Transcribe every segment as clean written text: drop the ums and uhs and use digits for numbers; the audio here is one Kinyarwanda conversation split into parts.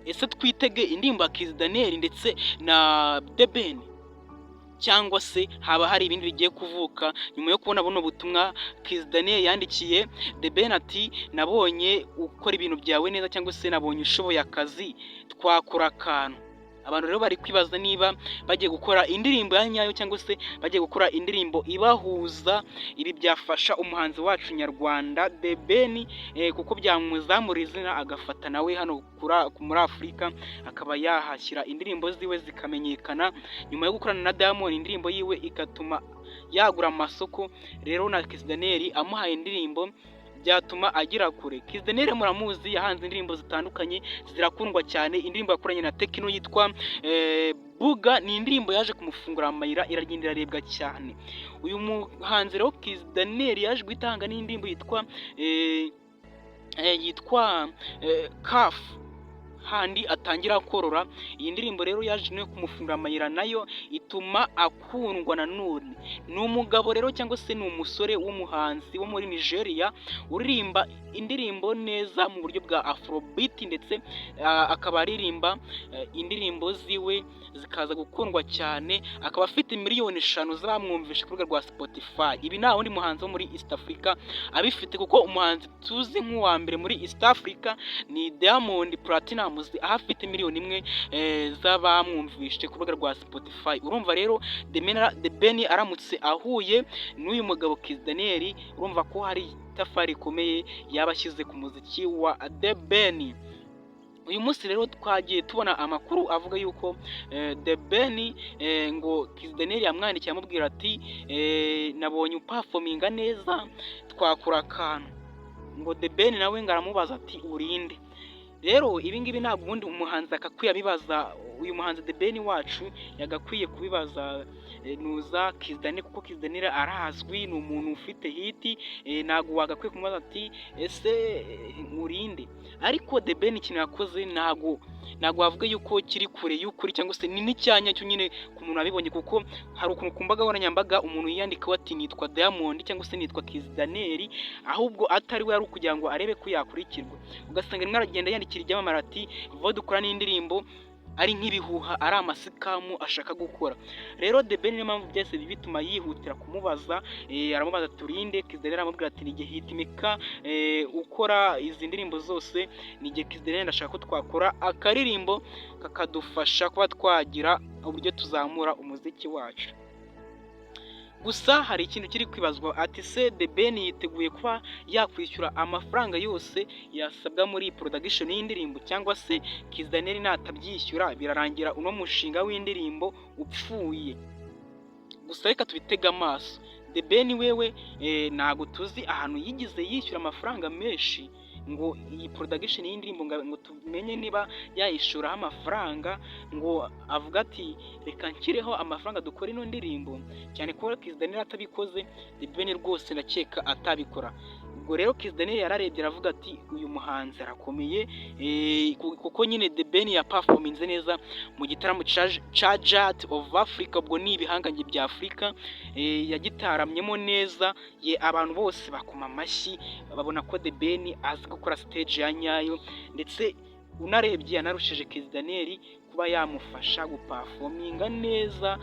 Ese twitege indirimbo ya Kizz Daniel ndetse na The Ben, cyangwa se haba hari ibindi bigiye kuvuka nyuma yo kubona buno butumwa Kizz Daniel yandikiye The Ben ati: "Nabonye ukora ibintu byawe neza", cyangwa se "Nabonye ushoboye akazi, twakora akantu"? Abantu rero bari kwibaza niba bagiye gukora indirimbo ya nyayo cyangwa se bagiye gukora indirimbo ibahuza. Ibi byafasha umuhanzi wacu nyarwanda The Ben, kuko byamuzamura izina, agafata nawe hano muri Afurika akaba yahashyira indirimbo ziwe zikamenyekana, nyuma yo gukorana na Diamond indirimbo yiwe igatuma yagura amasoko. Rero na Kizz Daniel amuhaye indirimbo byatuma agera kure. Kizz Daniel muramuzi, yahanze indirimbo zitandukanye zirakundwa cyane. Indirimbo yakoranye na Tekno yitwa Buga ni indirimbo yaje kumufungura amayira, iragenda irarebwa cyane. Uyu muhanzi rero Kizz Daniel yaje guhita n'indirimbo yitwa Kafu, handi atangira korora. Iyi ndirimbo rero yaje no kumufungura amayira, nayo ituma akundwa nanone. Ni umugabo rero cyangwa se ni umusore w'umuhanzi wo muri Nigeria uririmba indirimbo neza mu buryo bwa Afrobeat, ndetse akaba aririmba indirimbo ziwe zikaza gukundwa cyane, akaba afite miliyoni 5 z'abamwumvisha ku rubuga rwa Spotify. Ibi nta wundi muhanzi wo muri East Africa abifite, kuko umuhanzi tuzi nk'uwa mbere muri East Africa ni Diamond Platnumz, aho afite miliyoni 1 z'abamwumvishe ku rubuga rwa Spotify. Urumva rero The Ben aramutse ahuye n'uyu mugabo Kizz Daniel, urumva ko hari itafari rikomeye yaba ashyize ku muziki wa The Ben. Uyu munsi rero twagiye tubona amakuru avuga yuko The Ben ngo Kizz Daniel yamwandikiye amubwira ati: "Nabonye uperforminga neza, twakora akantu." Ngo The Ben nawe ngo aramubaza ati: "Urinde?" Rero ibi ngibi ntabwo ubundi umuhanzi akakwiye abibaza. Uyu muhanzi The Ben wacu yagakwiye kubibaza nuza Kizz Daniel, kuko Kizz Daniel arazwi, ni umuntu ufite hit. Ntabwo wagakwiye kumubaza ati: "Ese urinde?" Ariko The Ben ikintu yakoze ntabwo wavuga yuko kiri kure y'ukuri, cyangwa se ni n'icyanya cyo nyine ku muntu wabibonye, kuko hari ukuntu ku mbuga nkoranyambaga umuntu yiyandikaho ati: "Nitwa Diamond" cyangwa se "Nitwa Kizz Daniel", ahubwo atari we, ari ukugira ngo arebe ko yakurikirwa. Ugasanga rimwe aragenda yandikira ibyamamare ati: "Vuba dukora n'indirimbo", ari nk'ibihuha, ari amascam ashaka gukora. Rero The Ben niyo mpamvu byose bituma yihutira kumubaza. Aramubaza ati: "Urinde?" Kizz Daniel aramubwira ati: "Ni hitmaker ukora izi ndirimbo zose, ni igihe Kizz Daniel, ndashaka ko twakora akaririmbo kakadufasha kuba twagira uburyo tuzamura umuziki wacu." Gusa hari ikintu kiri kwibazwa ati: "Se The Ben yiteguye kuba yakwishyura amafaranga yose yasabwa muri production y'indirimbo, cyangwa se Kizz Daniel natabyishyura birarangira uno mushinga w'indirimbo upfuye?" Gusa reka tubitege amaso. The Ben wewe ntabwo tuzi ahantu yigize yishyura amafaranga menshi ngo iyi production y'indirimbo, ngo tumenye niba yayishuraho amafaranga, ngo avuga ati: "Reka nshyireho amafaranga dukora ino ndirimbo", cyane ko Kizz Daniel atabikoze, The Ben rwose ndakeka atabikora. Ubwo rero Kizz Daniel yararebye aravuga ati: "Uyu muhanzi arakomeye", kuko nyine The Ben yaperforminze neza mu gitaramo ca Giants of Africa, ubwo ni ibihangange bya Afurika, yagitaramyemo neza ye, abantu bose bakoma amashyi, babona ko The Ben azi gukora stage ya nyayo. Ndetse unarebye yanarushije Kizz Daniel kuba yamufasha guperforminga neza,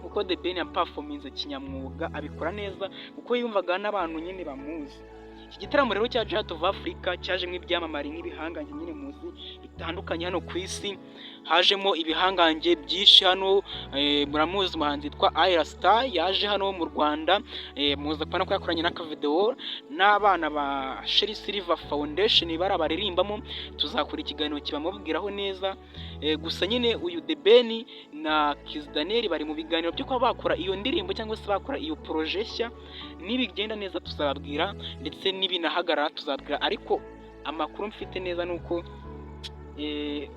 kuko The Ben yaperforminze kinyamwuga, abikora neza kuko yumvaga n'abantu nyine bamuzi. Iki gitaramo rero cya Giants of Africa cyajemo ibyamamare nk'ibihangange nyine muzi bitandukanye hano ku isi, hajemo ibihangange byinshi hano. Muramuzi umuhanzi witwa Ayra Starr, yaje hano mu Rwanda, muza kubona ko yakoranye n'akavideo n'abana ba Sherrie Silver Foundation bari baririmbamo. Tuzakora ikiganiro kibamubwiraho neza. Gusa nyine uyu The Ben na Kizz Daniel bari mu biganiro byo kuba bakora iyo ndirimbo cyangwa se bakora iyo projet nshya. Nibigenda neza tuzababwira, ndetse nibinahagarara tuzabwira, ariko amakuru mfite neza ni uko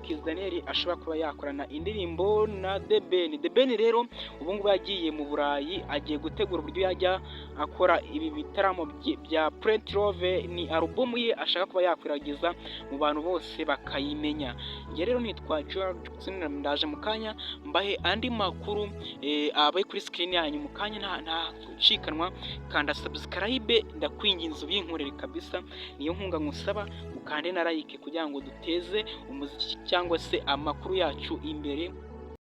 Kizz Daniel ashobora kuba yakorana indirimbo na The Ben. The Ben rero ubu ngubu yagiye mu Burayi, agiye gutegura uburyo yajya akora ibi bitaramo bya Plenty Love, ni album ye ashaka kuba yakwiragiza mu bantu bose bakayimenya. Njye rero nitwa George Jackson, ndaje mu kanya mbahe andi makuru abe kuri screen yanyu mu kanya, nta gucikanwa. Kanda subscribe, ndakwinginze ubinkorere kabisa, niyo nkunga nkusaba. Ukande na like kugira ngo duteze umuziki cyangwa se amakuru yacu imbere.